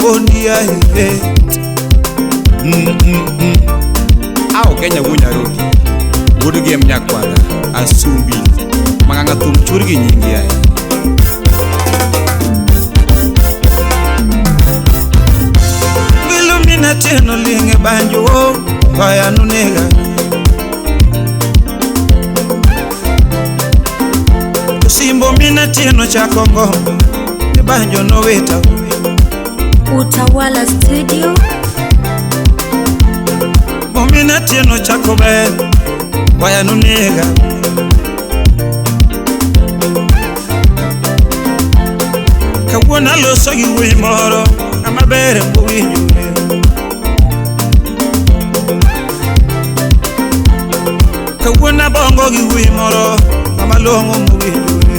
Omondi ae. Ao Kenya wunya rodi. Wuod gem nyakwara Asumbi. Mang'ang'a thum chur gi nyingi ae. Wilumina teno linge banjo wo kaya nunega. Simbo mina teno chakongo ni banjo no weta. Utawala Studio. Momina teno chakobe kaya nunega. Kawuono loso gi wuoyi moro ng'ama ber mowinjore. Kawuono abongo gi wuoyi moro ng'ama long'o mowinjore.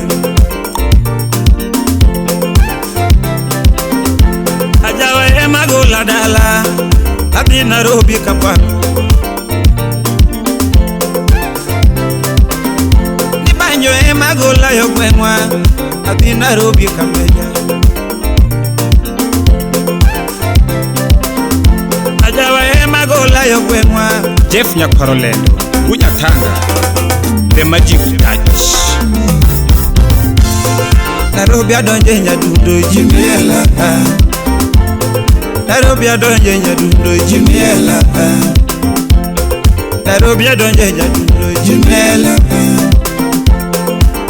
Ajawa ema gola dala adhi Nairobi kapango. Ni banjo ema gola yo gweng'wa adhi Nairobi kameja. Ajawa ema gola yo gweng'wa. Jeff Nyakwaro Lendo, Gunya Tanga, The Magic Touch. Nairobi adonje nyadundo jimiela. Nairobi adonje nyadundo jimiela. Nairobi adonje nyadundo jimiela.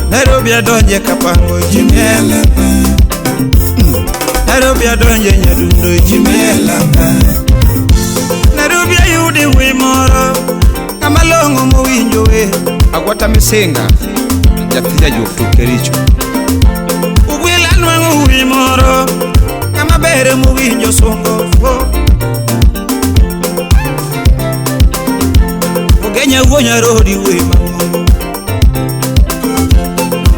Nairobi adonje kapango jimiela. Nairobi adonje nyadundo jimiela. Nairobi ayudi wuoyi moro ng'ama long'o mowinjo we. Agwata Misinga, nyathi jajuok to Kericho. Ugwila nwang'o wuoyi moro ng'ama ber mowinjo sungo. Ogenya wuo Nyarodi wuoyi mang'ongo.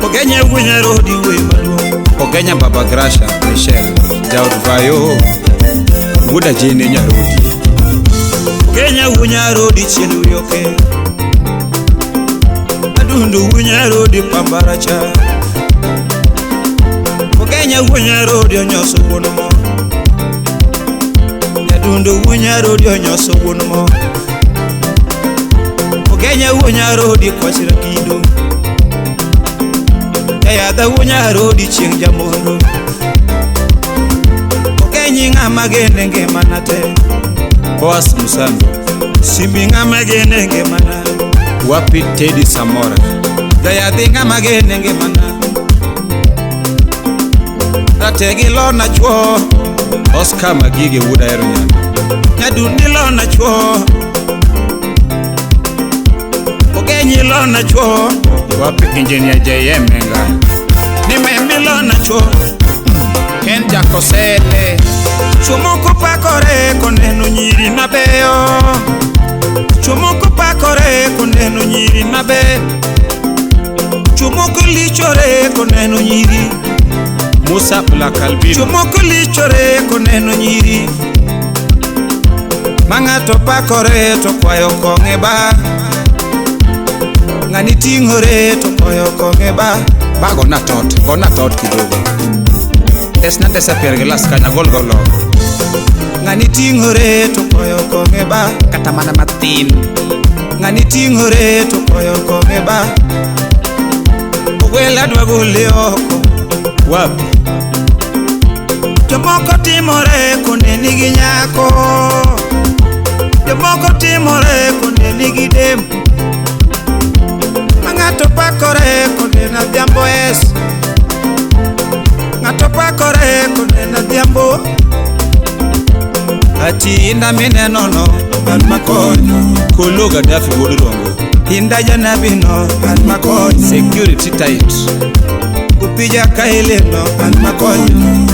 Ogenya wuo Nyarodi wuoyi maduong'. Ogenya Baba Grasha Michelle, Jaod Vayo, Wuoda Jane Nyarodi. Ogenya wuo Nyarodi chien wiyoke. Adundo wuo Nyarodi pambaracha. Ogenya wuo Nyarodi onyoso wuon mo. Nyadundo wuo Nyarodi onyoso wuon mo. Ogenya wuo Nyarodi kwachira kido. Yadha wuo Nyarodi chieng' jamondo. Ogenyi ng'ama gene ngimana te. Boas Musambi, Simbi ng'ama gene ngimana. Wapi Teddy Samora, Jayadhi ng'ama gene ngimana. Rategi lona chuo. Oscar Magige wuod Ahero Nyando, Nyadundi lona chuo. Ogenyi lona chuo. Wapi Engineer JM Menga, Nimembi lona chuo. Ken Jakosele, Chuo moko pakore koneno nyiri mabeyo. Chuo moko pakore koneno nyiri mabeyo. Chuo moko lichore koneno nyiri. Musa Black Albino, Chuo moko lichore koneno nyiri. Ma ng'ato pakore to kwayo kong'e ba. Ng'ani ting'ore to kwayo kong'e ba. Ba gona tot kidogo. Desna desa pier gilas kanya gol go loko. Ng'ani ting'ore to kwayo kong'e ba. Kata mana matin. Ng'ani ting'ore to kwayo kong'e ba. Ogwela dwa gole oko. Wapi? Jomoko timore koneni gi nyako. Jomoko timore koneni gi dem. Ma ng'ato pakore koneno adhiambo es. Ng'ato pakore koneno adhiambo. Ati inda mineno no an makonyo. Kolo Gaddafi wuod Rongo, Inda janabi no an makonyo. Security tight. Upija kaele no an makonyo.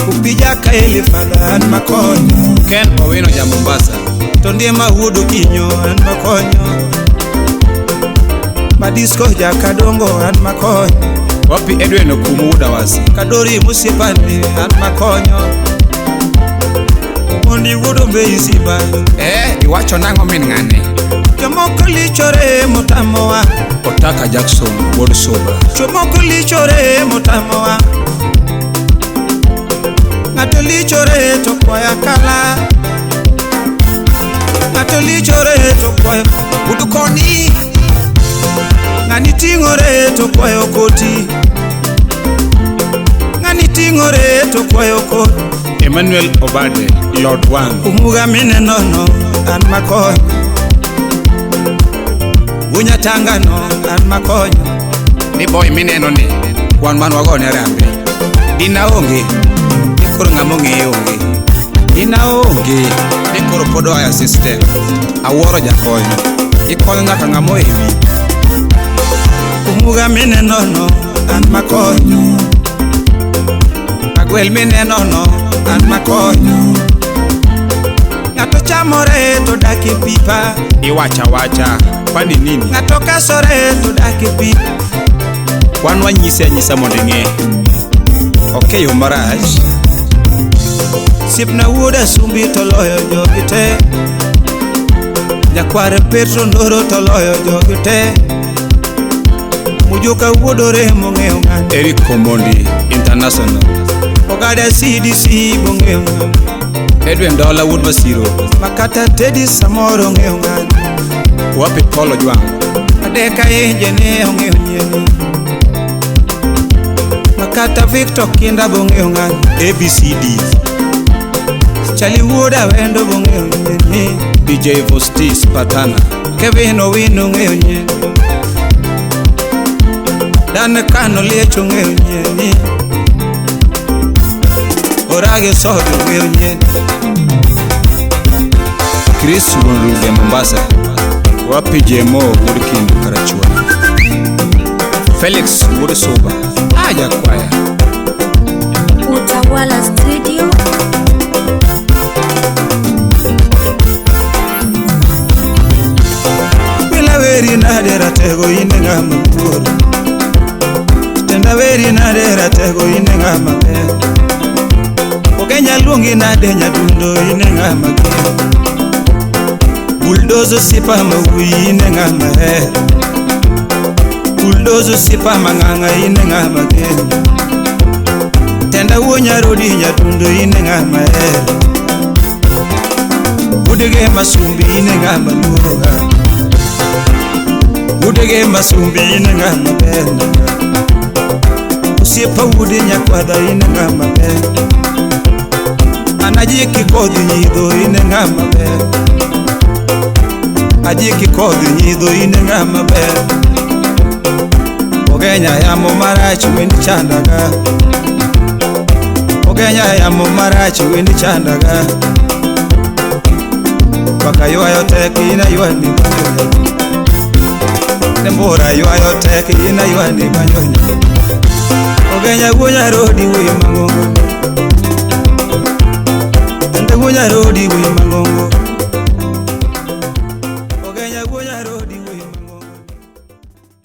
Upija kaele fada an makonyo. Ken Owino ja Mombasa, To ndie wuod Okinyo an makonyo. Madisco jakadongo an makonyo. Wapi Edwin Okumu wuod Awasi, Kadori musiepani an makonyo. Mondi wuod Ombei Simba. Iwacho nang'o min ng'ane? Jomoko lichore motamowa. Otaka Jackson wuod Soba, Jomoko lichore motamowa. Ng'ato lichore to kwaya kala. Ng'ato lichore to kwayo udukoni. Ng'ani ting'ore to kwayo koti. Ng'ani ting'ore to kwayo koti. Emmanuel Obade, Lord Wang. Umuga mineno no an makonyo. Wunyatanga no an makonyo. Ni boy mineno ni wan man wagone arambe. Dina onge ni koro ng'ama ong'eye onge. Dina onge ni koro pod oa system. Awuoro jakonyo. Ikonyo nyaka ng'ama ohewi. Umuga mineno no an makonyo. Agwel mineno no an makonyo. Ng'ato chamore to dak e pipa. Iwacha wacha kwani nini? Ng'ato kasore to dak e pipa. Wan wanyise anyisa mondo ing'e. Ok e yo marach. Sipna wuod Asumbi to loyo jogi te. Nyakwar Petro Ndoro to loyo jogi te. Mujuka wuod Oremo ong'eyo ng'ani. Eric Omondi International. Ogada CDC bong'eyo ng'ani. Edwin Dola wuod Masiro. Makata Teddy Samoro ong'eyo ng'ani. Wapi Paul Ojwang. Adeka Inje ne ong'eyo nyieni. Makata Victor Kinda bong'eyo ng'ani. ABCD. Charlie wuod Awendo bong'eyo nyieni. DJ Vostis Patana. Kevin Owino ong'eyo nyieni. Dan Kano Liech ong'eyo nyieni. Orage Sodo ong'eyo nyieni. Chris Wuon Mombasa. Wapi Jemo wuod Kindu Karachuonyo. Felix wuod Suba. Aja kwaya. Utawala Studio. Wila weri nade ratego ine ng'ama thuolo. Tenda weri nade ratego ine ng'ama ber. Okenya luongi nade nyadundo ine ng'ama ger. Bulldozer sipa mawuyi ine ng'ama her. Bulldozer sipa mang'ang'a ine ng'ama ger. Tenda wuo nyarodi nyadundo ine ng'ama her. Udege masumbi ine ng'ama luoroga. Udege masumbi ine ng'ama ber. Osiepa wuode nyakwadha ine ng'ama ber. Anajiki kodhi nyidho ine ng'ama ber. Ajiki kodhi nyidho ine ng'ama ber. Ogenya yamo marach wendi chandaga. Ogenya yamo marach wendi chandaga. Paka ywayo tek ina ywani banyonya. Nembora ywayo tek ina ywani banyonya. Ogenya wuo nyarodi wuoyo mang'ongo. Tende wuo nyarodi